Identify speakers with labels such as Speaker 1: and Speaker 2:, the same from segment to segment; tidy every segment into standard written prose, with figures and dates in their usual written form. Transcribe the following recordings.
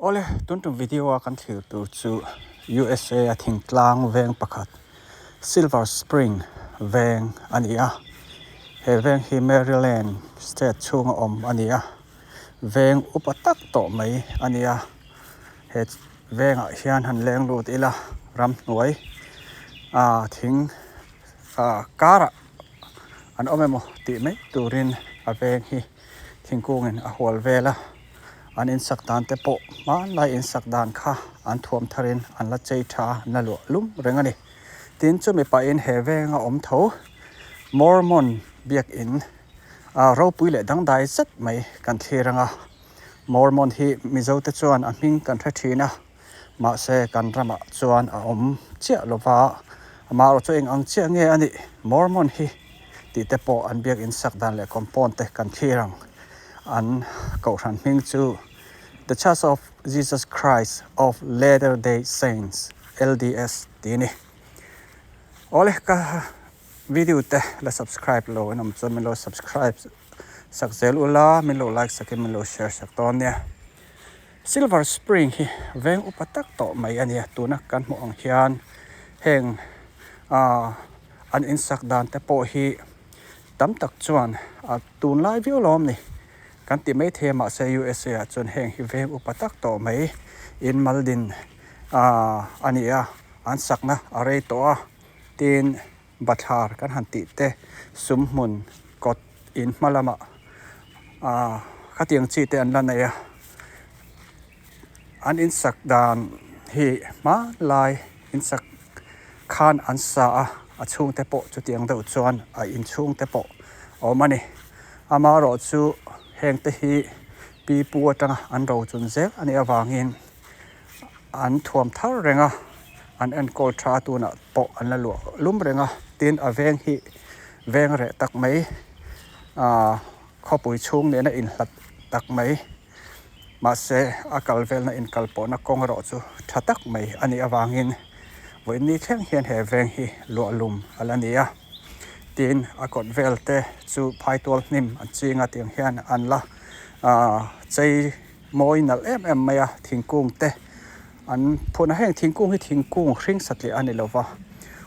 Speaker 1: Awle, tun tum video a kan thlir tur chu USA a thingtlang veng pakhat Silver Spring veng a ni a. He veng hi Maryland state chhunga awm a ni a, veng upa tak tawh mai a ni a. He vengah hian han leng lut ila ramhnuai ah thing ah karah an awm emaw tih mai turin a veng hi thingkungin a hual vel a. An insak dan te pawh hmanlai insak dan kha an thuam tharin an la chei tha a, an la luah lum reng a ni. Tin, chumi pahin he venga awm tho Mormon biakin ah ropui leh dangdai zet mai kan thlir ang a. Mormon hi Mizo te chuan a hming kan hre thin a, mahse kan ramah chuan a awm chiah lo va, amaherawh chu eng ang chiah nge a nih Mormon hi tih te pawh an biak insak dan leh compound te kan thlir ang. An kohhran hming chu The Church of Jesus Christ of Latter Day Saints, LDS, tih a ni. Awle ka video te la subscribe lo an awm chuan min lo subscribe sak zel ula, min lo like sakin min lo share sak dawn nia. Silver Spring hi veng upa tak tawh mai a nia tuna kan hmuh ang hian heng ah an insak dan te pawh hi tam tak chuan a tunlai viau lo awm ni kan ti maithei a mahse USA ah chuan heng hi veng upa tak tawh mai in maldin ah a ni a an sakna a rei tawh a tin bathlar kan han tih te sumhmun kawt in hma lamah ah khatiang chi te an la nei a an insak dan hi hmanlai insak khan an sa a a chhungte pawh chutiang deuh chuan a inchhung te pawh a awm a ni amaherawh chu heng te hi pi pu atanga an rochun zel a nih avangin an thuam thar reng a an enkawl tha tunah pawh an la luah lum reng a tin a veng hi veng reh tak mai ahh khawpui chhung nena inhlat tak mai mahse a kal velna inkal pawhna kawng erawh chu tha tak mai a nih avangin vawiin ni thleng hian he veng hi luah lum a la ni a tin a kawt vel te chu phaitual hnim an ching a tiang hian an la ahh chei. Mawi nalh em em mai a thingkung te an phun a heng thingkung hi thingkung hring satliah a ni lo va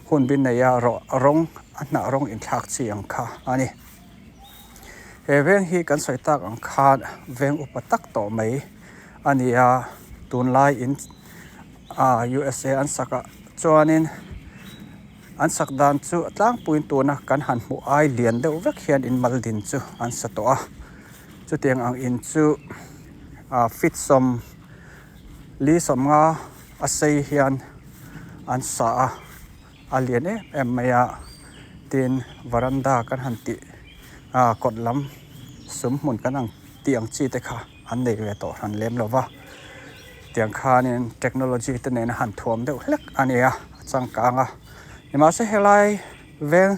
Speaker 1: hun bin nei a rawh rawng a hnah rawng inthlak chi ang kha a ni. He veng hi kan sawi tak ang khan veng upa tak tawh mai a ni a tunlai in ah USA an sak ah chuanin an sak dan chu tlangpuiin tuna kan han hmuh ai lian deuh vek hian in mal din chu an sa tawh a. Chutiang ang in chu ah feet sawm li sawm nga a sei hian an sa a a lian em em mai a tin varanda kan han tih ah kawt lam sum hmun kan ang tih ang chi te kha an nei ve tawh hran lem lo va tiang khanin technology te nena han thuam deuh hlek a ni a a changkang a nimahse helai veng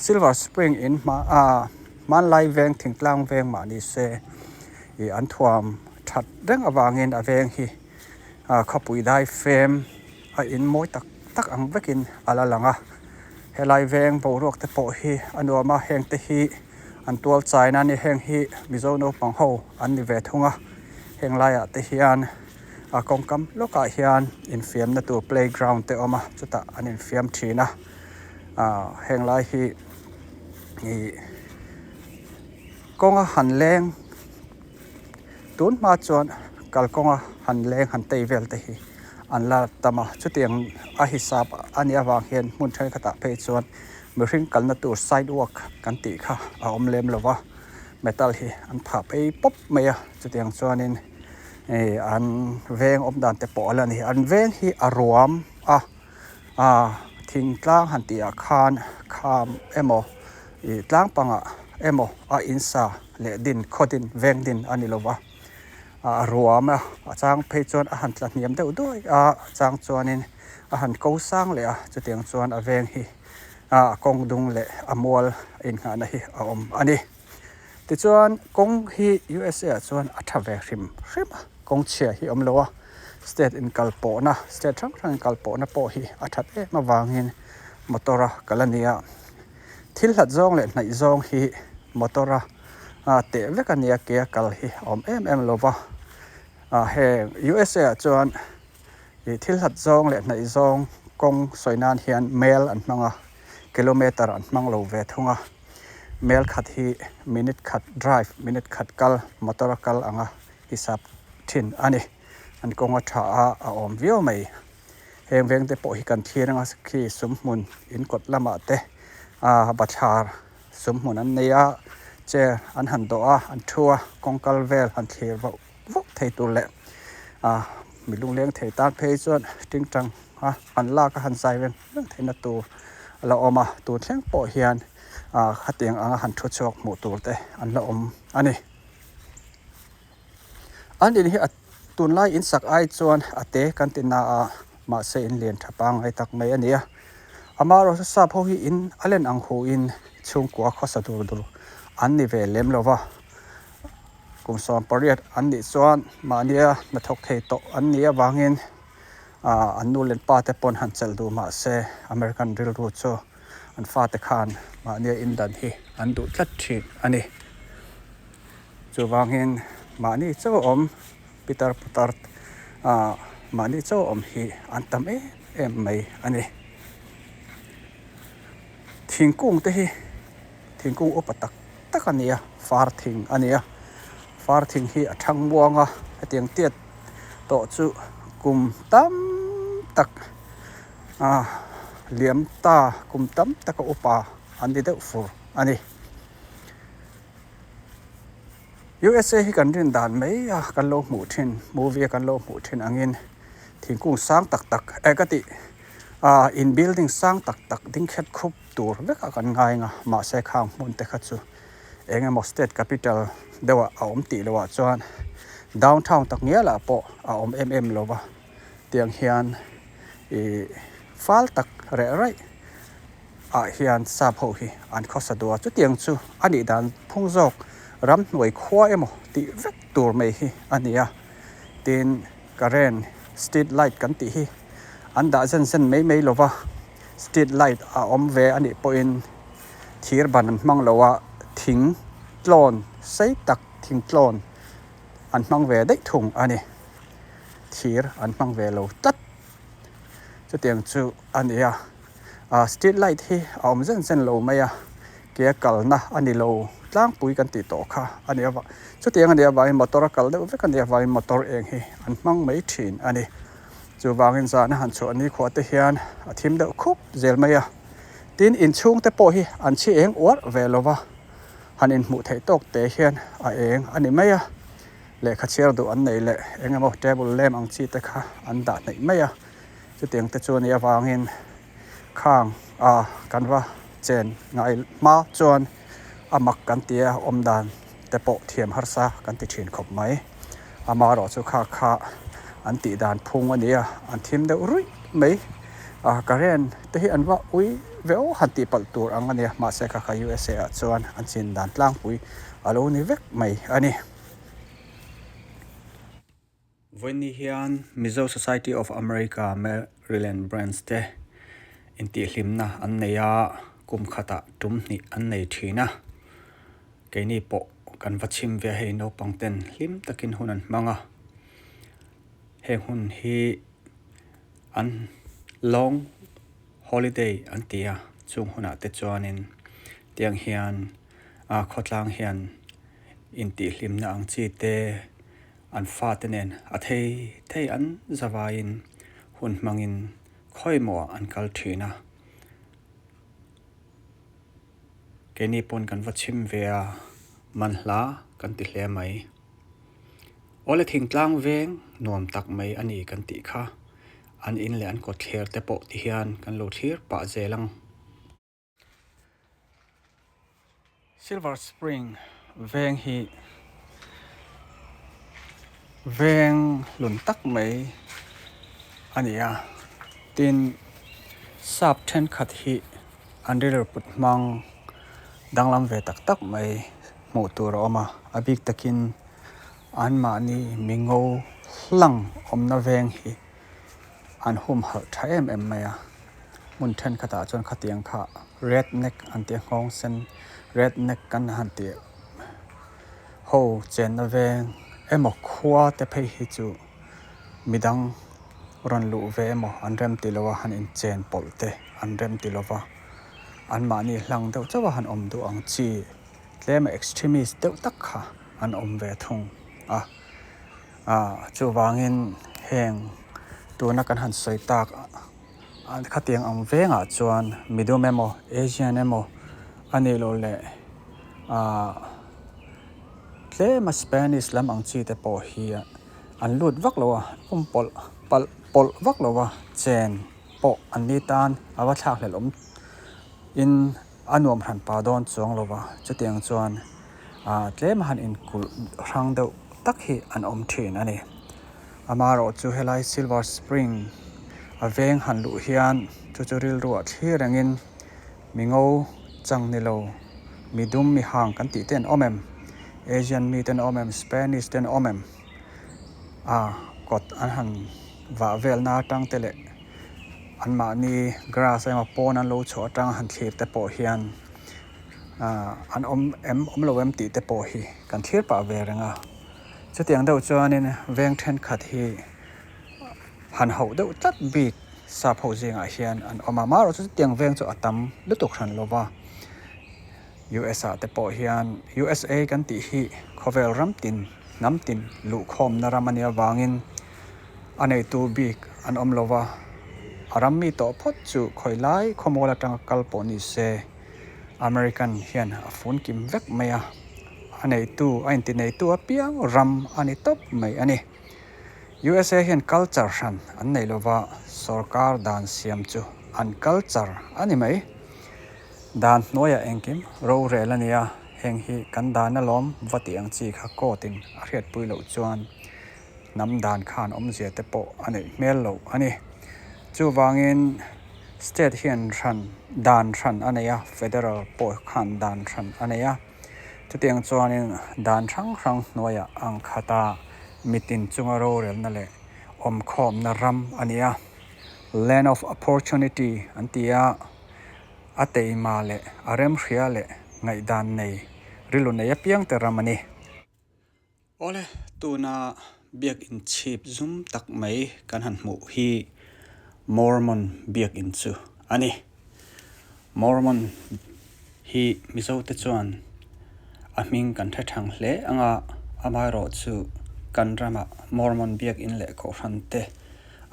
Speaker 1: silver spring in hma ah. Hmanlai veng thingtlang veng mah ni se ih an thuam that reng avangin a veng hi ah khawpui dai fem a in mawi tak tak ang vekin a la lang a helai veng boruak te pawh hi a nuam a heng te hi an tual chaina a ni heng hi mizo naupang ho an ni ve thung a heng laiah te hian a kawngkam lawkah hian infiamna tur playground te a awm a chutah an infiam thin a ah heng lai hi. Ih kawnga han leng tun hma chuan kalkawnga han leng han tei vel te hi an la tam a chutiang a hisap a nih avang hian hmun thenkhatah phei chuan mihring kalna tur sidewalk kan tih kha a awm lem lo va metal hi an phah phei pawp mai a chutiang chuanin ih an veng awm dan te pawh a la ni an veng hi a ruam a. Ah thingtlang han tih ah khan kham emaw ih tlang pangah emaw a insa leh din khaw din veng din a ni lo va ah a ruam a a chang phei chuan a han tla hniam deuh duai a a chang chuanin a han ko sang leh a chutiang chuan a veng hi ah kawng dung leh a mual innghahna hi a awm a ni tichuan kawng hi U_S_A ah chuan a tha ve hrim hrim a kawng chhia hi a awm lo a. State inkal pawhna state hrang hrang inkal pawhna pawh hi a that em avangin motor a kal a ni a thil hlat zawng leh hnaih zawng hi motor a teh vek a ni a ke a kal hi a awm em em lo va. Ah heng USA ah chuan ih thil hlat zawng leh hnaih zawng kawng sawi nan hian mel an hmang a kilometer an hmang lo ve thung a mel khat hi minute khat drive minute khat kal motor a kal anga hisap thin a ni an kawng a tha a a awm viau mai. Heng veng te pawh hi kan thlir anga khi sumhmun in kawt lamah te ah bathlar sumhmun an nei a chair an han dawh a an thu a kawng kal vel han thlir vauh vauh thei tur leh ah mi lungleng thei tan phei chuan tingtang a han lak a han zai reng reng theihna tur a la awm a tun thleng pawh hian ah khatiang anga han thu chhuak hmuh tur te an la awm a ni. An in hi a tunlai in sak ai chuan a te kan ti na a mahse in lian tha pangngai tak mai a ni a amaherawhchu sap ho hi in a len ang hu in chhungkua khawsa dur dur an ni ve lem lo va kum 18 an nih chuan mahnia hnathawk thei tawh an nih avangin ah an nu leh pa te pawn han chelh duh mahse American rilru chu an fate khan mahnia in dan hi an duh tlat thin a ni. Chuvangin mahni chauh awm pitar putar ah mahni chauh awm hi an tam em em mai a ni. Thingkung te hi thingkung upa tak tak a ni a, far thing a ni a, far thing hi a thang muang a, hetiang tiat tawh chu kum tam tak ah liam ta kum tam taka upa an ni deuh fur a ni. USA hi kan rin dan mai a kan lo hmuh thin movie a kan lo hmuh thin angin thingkung sang tak tak eh ka tih ah in building sang tak tak ding khet khup tur vek a kan ngai ang a mahse khang hmun te kha chu eng emaw state capital deuh ah a awm tih loh ah chuan downtown tak ngial ah pawh a awm em em lo va tiang hian ih fal tak reh raih. ah hian sap ho hi an khawsa duh a chutiang chu a nih dan phung zawk ramhnuai khua emaw tih vek tur mai hi a ni a tin current street light kan tih hi an dah zen zen mai mai lova street light a awm ve a nih pawhin thir ban an hmang lo a thing tlawn sei tak thing tlawn an hmang ve daih thung a ni thir an hmang ve lo tlat chutiang chu a ni a. ah street light hi a awm zen zen lo mai a ke a kalna a ni lo tlangpui kan tih tawh kha a ni avang chutiang a nih avangin motor a kal deuh vek a nih avangin motor eng hi an hmang mai thin a ni chuvangin zan a han chhuah ni khuah te hian a thim deuh khup zel mai a tin inchhung te pawh hi an chhi eng uar ve lo va han inhmuh theih tawk te hian a eng a ni mai a lehkha chhiar duh an nei leh eng emaw table lamp ang chi te kha an dah hnaih mai a. Chutiang te chu a nih avangin khang ah kan va chen ngai hma chuan a mak kan ti a awm dan te pawh thiam harsa kan ti thin khawp mai. Amaherawhchu kha kha an tih dan phung a ni a, an thim deuh ruih mai. Ah current te hi an va ui ve aw han tih palh tur ang a nia mahse kha kha USA ah chuan an chin dan tlangpui a lo ni vek mai a ni. Vawiin hian Mizo Society of America Maryland Branch te intihhlimna an nei a, kum khatah tum hnih an nei thin a. Keini pawh kan va chhim ve a hei naupang ten hlim takin hun an hmang a. Heng hun hi an long holiday an ti a, chung hunah te chuanin tiang hian ah khawtlang hian intihhlimna ang chi te An fate nen a thei thei an zavaiin hun hmangin khawimawh an kal thin a. Keini pawn kan va chhim ve a, manhla kan ti hle mai. Awle thingtlang veng nuam tak mai a ni kan tih kha. An in leh an kawtthler te pawh ti hian kan lo thlir pah zel ang. Silver Spring veng hi veng hlun tak mai a ni a tin sap thenkhat hi an rilru put hmang danglam ve tak tak mai hmuh tur a awm a a bik takin anmahni mingo hlang awmna veng hi. An humhalh tha em em mai a hmun thenkhatah chuan khatiang kha red neck an tih a nghawng sen red neck kan han tih ho chenna veng emaw khua te phei hi chu midang rawn luh ve emaw an rem ti lo a, han inchen pawlh te an rem ti lo va, anmahni hlang deuh chauh a han awm duh ang chi tlema extremist deuh tak kha an awm ve thung a. Chuvangin heng tuna kan han sawi tak khatiang ang vengah chuan midum emaw Asian emaw a nih loh leh tlema Spanish lam ang chi te pawh hi an lut vak lo a, pum pawlh palh pawlh vak lo a chen pawh an ni tan a va thlak hlelh awm in a nuam hran pah dawn chuang lo va, chutiang chuan tlem a han inkulh hrang deuh tak hi an awm thin a ni. Amaherawh chu helai Silver Spring a veng han luh hian chu chu rilruah thlir rengin mi ngo chang ni lo, mi dum mi hang kan tih te an awm em? Asian mi te an awm em? Spanish te an awm em? A kawt an han vah velna atang te leh anmahni grass emaw pawn an lo chhuah atanga han thlir te pawh hian ah an awm em awm lo em tih te pawh hi kan thlir pah ve reng a. Chutiang deuh chuanin veng thenkhat hi han hauh deuh tlat bik sap ho zingah hian an awm a, amaherawhchu chutiang veng chu a tam lutuk hran lo va, US ah te pawh hian USA kan tih hi khawvel ram tin hnam tin luhkhawmna ram a nih avangin a neitu bik an awm lo va, a ram mi tawh phawt chu khawi lai khawmual atanga kal pawh ni se American hian a fun kim vek mai a, a neitu a inti neitu apiang ram a ni tawp mai a ni. USA hian culture hran an nei lo va, sorkar dan siam chu an culture a ni mai. Dan hnuaiah engkim rorel a nia, heng hi kan dan alawm va tih ang chi kha court in a hriatpui loh chuan hnam dan khan awmzia te pawh a neih hmel loh a ni. Chuvangin state hian hran dan hran a nei a, federal pawh khan dan hran a nei a. Chutiang chuanin dan hrang hrang hnuaiah ang khata mitin chunga rorelna leh awmkhawmna ram a ni a, land of opportunity an ti a. A teima leh a remhria leh ngaihdan nei rilru nei apiang te ram a ni. Awle, tuna biakinn chhip zum tak mai kan han hmuh hi Mormon biakinn chu a ni. Mormon hi Mizo te chuan a hming kan hre thang hle ang a, amaherawhchu kan ramah Mormon biakinn leh kohhran te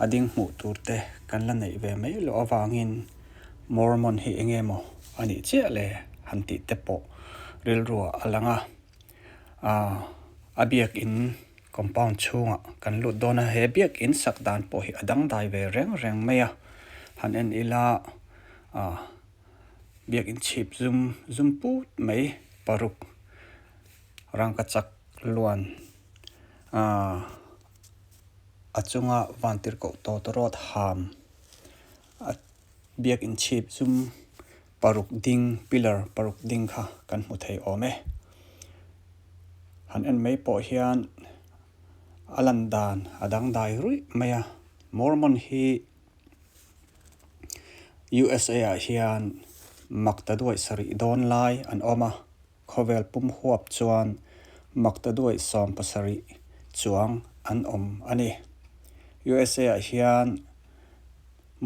Speaker 1: a ding hmuh tur te kan la neih ve mai loh avangin Mormon hi eng emaw a nih chiah le han tih te pawh rilruah a lang a. Aaa a biakin compound chhungah kan lut dawn a, he biakin sak dan pawh hi a dangdai ve reng reng mai a. Han en ila aaa biakin chhip zum zum put mai paruk rangkachak luan aaa a chunga vantirhkoh tawtawrawt ham a biakin chhip zum paruk ding pillar paruk ding kha kan hmu thei awm e. Han en mai pawh hian a lan dan a dangdai ruih mai a, Mormon hi USA ah hian makta duaih sarih dawn lai an awm a, khawvel pum huap chuan makta duaih 70 chuang an awm a ni. USA ah hian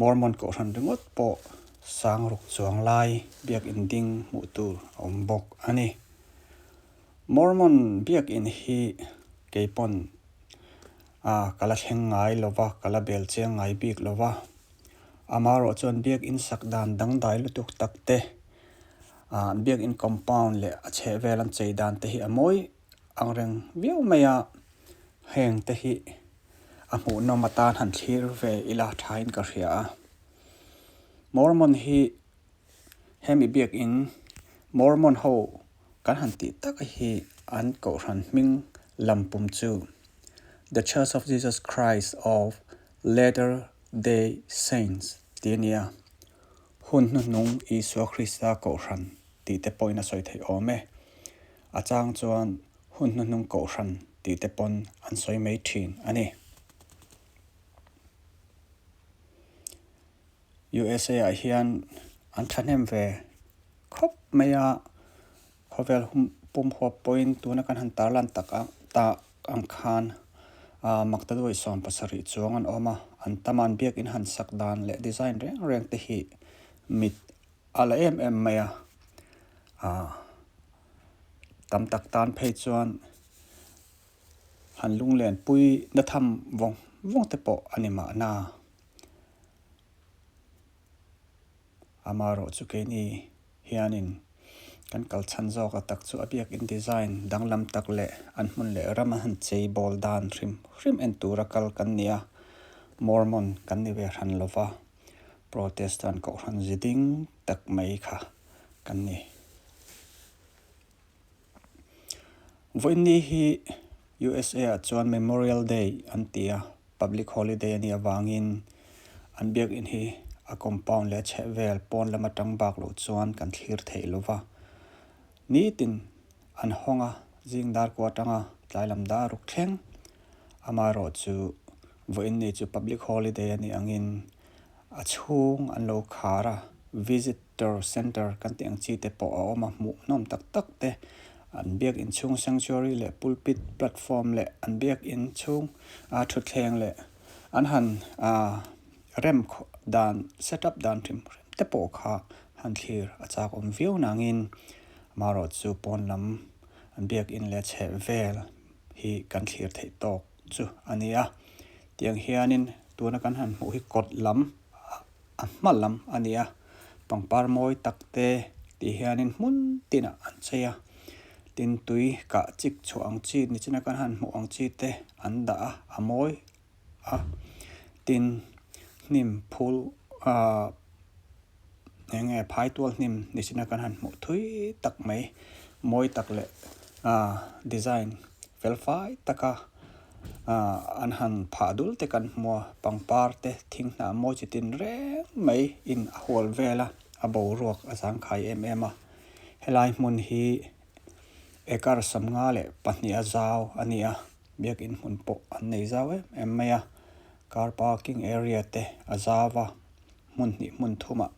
Speaker 1: Mormon kohhran ringawt pawh sang ruk chuang lai biakin ding hmuh tur a awm bawk a ni. Mormon biakin hi kei pawn a ka la thleng ngai lo va, ka la bel chiang ngai bik lo va. Amaherawh chuan biakin sak dan dangdai lutuk tak te, ah biakin compound leh a chhehvel an chei dan te hi a mawi angreng viau mai a, heng te hi a hmuhnawm atan han thlir ve ila thain ka hria a. Mormon hi hemi biakin Mormon ho kan han tih tak hi an kohhran hming lam pum chu The Church of Jesus Christ of Latter Day Saints tih a ni a, hun hnuhnung Isua Krista kohhran tih te pawhin a sawi theih awm e. A chang chuan hun hnuhnung kohhran tih te pawn an sawi mai thin a ni. USA ah hian an thahnem ve khawp mai a, khawvel pum huap pawhin tuna kan han tarlan tak ang ta. ang khan ah maktaduai 70 chuang an awm a, an tam a an biakin han sak dan leh design reng reng te hi mit a la em em mai a, ah tam tak tan phei chuan han lunglen pui na tham vawng vawng te pawh a ni mahna. Amaherawh chu keini hianin kan kal chhan zawk a tak chu a biakin design danglam tak leh an hmun leh ram a han chei bawl dan hrim hrim en tura kal kan ni a, Mormon kan ni ve hran lo va, Protestant kohhran zi ding tak mai kha kan ni. Vawiinni hi USA ah chuan Memorial Day an ti a, public holiday a nih avangin an biakin hi a compound leh a chhehvel pawn lam atang bak loh chuan kan thlir theih lo va. Nitin an hawng a, zing dar kua atanga tlai lam dar ruk thleng. Amaherawhchu vawiinni chu public holiday a nih angin a chhung an lo khar a, visit Visitor Centre kan tih ang chi te pawh a awm a, hmuhnawm tak tak te an biak inchhung sanctuary leh pulpit platform leh an biak inchhung a thutthleng leh an han ah rem dan set up dan hrim hrim te pawh kha han thlir a chak awm viau nangin amaherawh chu pawn lam an biak in leh chheh vel hi kan thlir theih tawk chu a ni a, tiang hianin tuna kan han hmuh hi kawt lam. A hma lam a ni a, pangpar mawi tak te tih hianin hmun tinah an chei a, tin tui kah chik chhuah ang chi nichina kan han hmuh ang chi te an dah a, a mawi a, tin hnim phul ahh eng nge phai tual hnim nichina kan han hmuh thui tak mai mawi tak leh ahh design fel fai taka. Ahh an han phah dul te kan hmu a, pangpar te thing hnah mawi chi tin reng mai in a hual vel a, a boruak a zangkhai em em a. Helai hmun hi acre 52 a zau a ni a, biakin hmun pawh an nei zau em em mai a, car parking area te a zau a, hmun hnih hmun thumah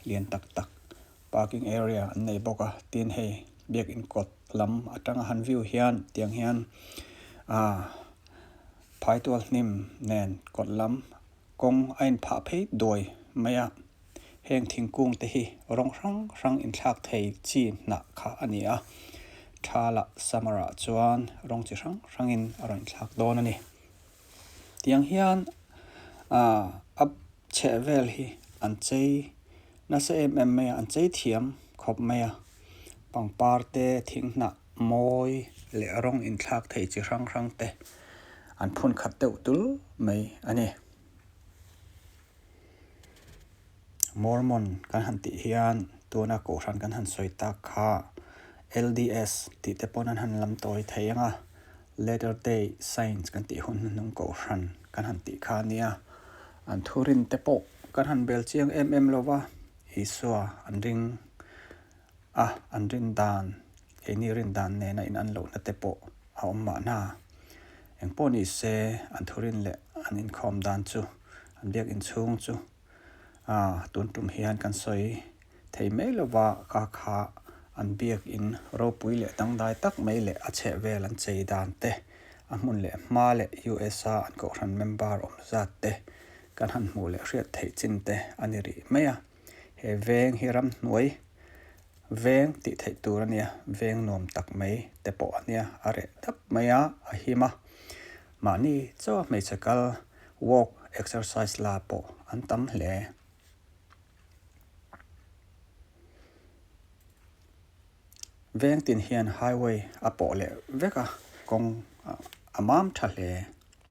Speaker 1: lian tak tak parking area an nei bawk a, tin hei biakin kawt lam atanga han view hian tiang hian ah phaitual hnim nen kawt lam kawng a inphah phei duai mai a, heng thingkung te hi rawng hrang hrang inthlak thei chi hnah kha a ni a, tha lah summer ah chuan rawng chi hrang hrangin a rawn inthlak dawn a ni. Tiang hian ah a chheh vel hi an chei nasa em em mai a, an chei thiam khawp mai a, pangpar te thing hnah mawi leh rawng inthlak thei chi hrang hrang te an phun khat deuh tul mai a ni. Mormon kan han tih hian tuna kohhran kan han sawi tak kha LDS tih te pawn an han lam tawi thei ang a, Latter Day Saints kan tih hun hnuhnung kohhran kan han tih kha a nia. An thurin te pawh kan han bel chiang em em lo va, Isua an ring a, an rin dan, keini rin dan nena in an lohna te pawh a awm mahna. Engpawh ni se an thurin leh an inkhawm dan chu, an biak inchhung chu Ah, tun tum hian kan sawi thei mai lova ka kha an biakin ropui leh dangdai tak mai leh a chheh vel an chei dan te, a hmun leh hma leh USA an kohhran member awm zat te kan han hmuh leh hriat theih chin te a ni rih mai a. He veng hi ramhnuai veng tih theih tur a nia, veng nuam tak mai te pawh a nia, a reh dap mai a, a him a. Mahni chaw hmeichhe kal walk exercise la pawh an tam hle. Veng tin hian highway a pawh leh vek a, kawng a mam tha hle.